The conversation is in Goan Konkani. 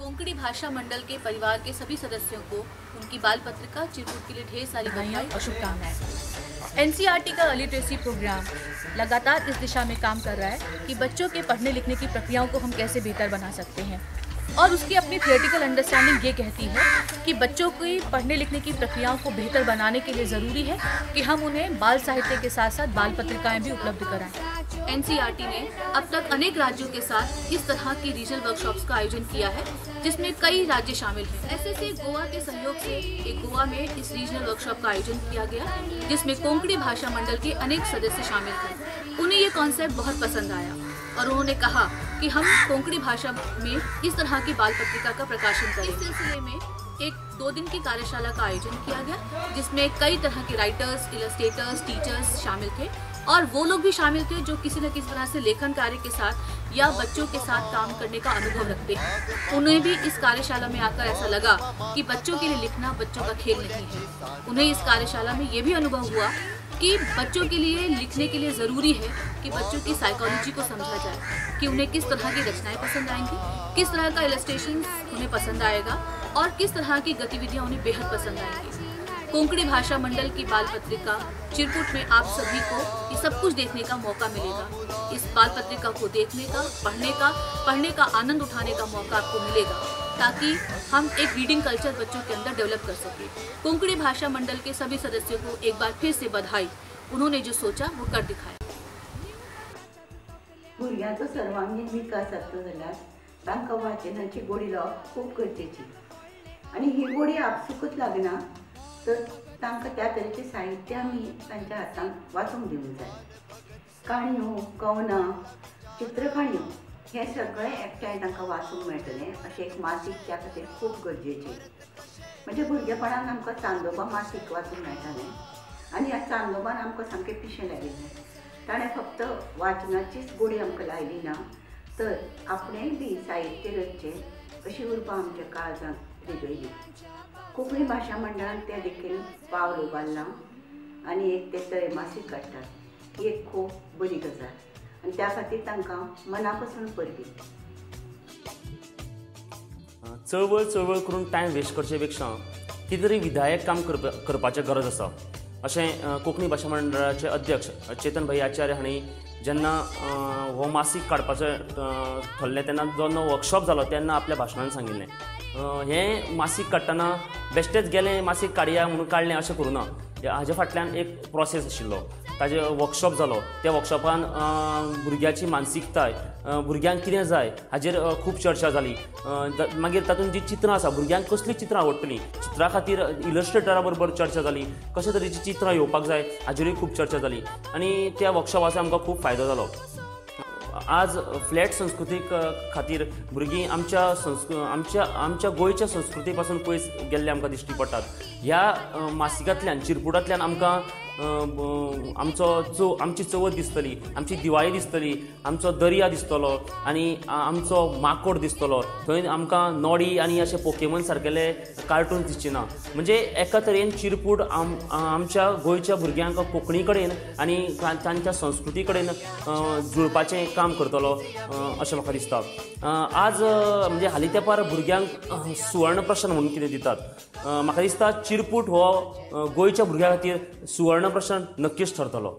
कोंकणी भाषा मंडल के परिवार के सभी सदस्यों को उनकी बाल पत्रिका चिरकुट के लिए ढेर सारी बधाई और शुभकामनाएं। एनसीईआरटी का लिटरेसी प्रोग्राम लगातार इस दिशा में काम कर रहा है कि बच्चों के पढ़ने लिखने की प्रक्रियाओं को हम कैसे बेहतर बना सकते हैं, और उसकी अपनी थियोरेटिकल अंडरस्टैंडिंग ये कहती है कि बच्चों की पढ़ने लिखने की प्रक्रियाओं को बेहतर बनाने के लिए ज़रूरी है कि हम उन्हें बाल साहित्य के साथ साथ बाल पत्रिकाएँ भी उपलब्ध कराएं। एनसीईआरटी ने अब तक अनेक राज्यों के साथ इस तरह की रीजनल वर्कशॉप्स का आयोजन किया है, जिसमें कई राज्य शामिल हैं। एसएसए गोवा के सहयोग से एक गोवा में इस रीजनल वर्कशॉप का आयोजन किया गया, जिसमें कोंकणी भाषा मंडल के अनेक सदस्य शामिल थे। उन्हें ये कॉन्सेप्ट बहुत पसंद आया और उन्होंने कहा कि हम कोंकणी भाषा में इस तरह की बाल पत्रिका का प्रकाशन करें। इस सिलसिले में एक 2 दिन की कार्यशाला का आयोजन किया गया, जिसमें कई तरह के राइटर्स, इलस्ट्रेटर्स, टीचर्स शामिल थे और वो लोग भी शामिल थे जो किसी न किसी तरह से लेखन कार्य के साथ या बच्चों के साथ काम करने का अनुभव रखते हैं। उन्हें भी इस कार्यशाला में आकर ऐसा लगा कि बच्चों के लिए लिखना बच्चों का खेल नहीं है। उन्हें इस कार्यशाला में ये भी अनुभव हुआ कि बच्चों के लिए लिखने के लिए ज़रूरी है कि बच्चों की साइकोलॉजी को समझा जाए, कि उन्हें किस तरह की रचनाएँ पसंद आएंगी, किस तरह का इलस्ट्रेशन उन्हें पसंद आएगा और किस तरह की गतिविधियाँ उन्हें बेहद पसंद आएंगी। कोंकणी भाषा मंडल की बाल पत्रिका चिरकुट में आप सभी को ये सब कुछ देखने का मौका मिलेगा। इस बाल पत्रिका को देखने का, पढ़ने का आनंद उठाने का मौका आपको मिलेगा, ताकि हम एक रीडिंग कल्चर बच्चों के अंदर डेवलप कर सकें। कोंकणी भाषा मंडल के सभी सदस्यों को एक बार फिर से बधाई, उन्होंने जो सोचा वो कर दिखाया। भुरग्यांचो सर्वांगीण विकास जातलो जाल्यार तांकां वाचनाची गोडी लावप खूब गरजेची, आनी ही गोडी आपसुकूच लागना तर तांकां त्या तरेचें साहित्य आमी तांच्या हातांत वाचूंक दिवंक जाय। काणयो, कवनां, चित्रकाणयो हें सगळें एकठांय तांकां वाचूंक मेळटलें अशें एक मासीक त्या खातीर खूब गरजेचें। म्हणजे भुरगेपणान आमकां चांदोबा मासीक वाचूंक मेळटालें आनी ह्या चांदोबान आमकां सामकें पिशें लागिल्लें। ताणें फक्त वाचनाचीच गोडी आमकां लायली ना तर आपणेंय बी साहित्य रचचें अशी उर्बा आमच्या काळजांत रिगयली। कोंकणी भाशा मंडळान ते देखील पावल उबारलां आनी एक ते त्रैमासीक काडटात, ही एक खूब बरी गजाल आनी त्या खातीर तांकां मना पसून परबीं। चळवळ चळवळ करून टायम वेस्ट करचे पेक्षा कितें तरी विधायक काम करपाचें गरज आसा अशें कोंकणी भाशा मंडळाचे अध्यक्ष चेतन भाई आचार्य हांणी जेन्ना हो मासीक काडपाचें ठरलें तेन्ना जेन्ना वर्कशॉप जालो तेन्ना आपल्या भाशणान सांगिल्लें, हें मासीक काडटना बेश्टेच गेलें मासीक काडया म्हणून काडलें अशें करूं ना, हाजे फाटल्यान एक प्रोसेस आशिल्लो। ताजे वर्कशॉप जालो, त्या वर्कशॉपान भुरग्याची मानसिकताय, भुरग्यांक कितें जाय हाजेर खूब चर्चा जाली। मागीर तातूंत जीं चित्रां आसा, भुरग्यांक कसलीं चित्रां आवडटलीं, चित्रां खातीर इलस्ट्रेटरा बरोबर चर्चा जाली, कशे तरेचीं चित्रां येवपाक जाय हाजेरूय खूब चर्चा जाली आनी त्या वर्कशॉपाचो आमकां खूब फायदो जालो। आज फ्लॅट संस्कृतीक खातीर भुरगीं आमच्या आमच्या आमच्या गोंयच्या संस्कृती पासून पयस गेल्ले आमकां दिश्टी पडटात। ह्या मासिकांतल्यान, चिरपुटांतल्यान आमकां आमचो आमची चवथ दिसतली, आमची दिवाळी दिसतली, आमचो दर्या दिसतलो आनी आमचो माकोड दिसतलो। थंय आमकां नॉडी आनी अशे पोकेमोन सारकेले कार्टून दिसचे ना। म्हणजे एका तरेन चिरपूट आमच्या गोंयच्या भुरग्यांक कोंकणी कडेन आनी तांच्या संस्कृती कडेन जुळपाचें काम करतलो अशें म्हाका दिसता। आज म्हणजे हालीं तेंपार भुरग्यांक सुवर्णप्रशन म्हणून कितें दितात, म्हाका दिसता चिरपूट हो गोंयच्या भुरग्यां खातीर सुवर्णप्रशन नक्कीच ठरतलो।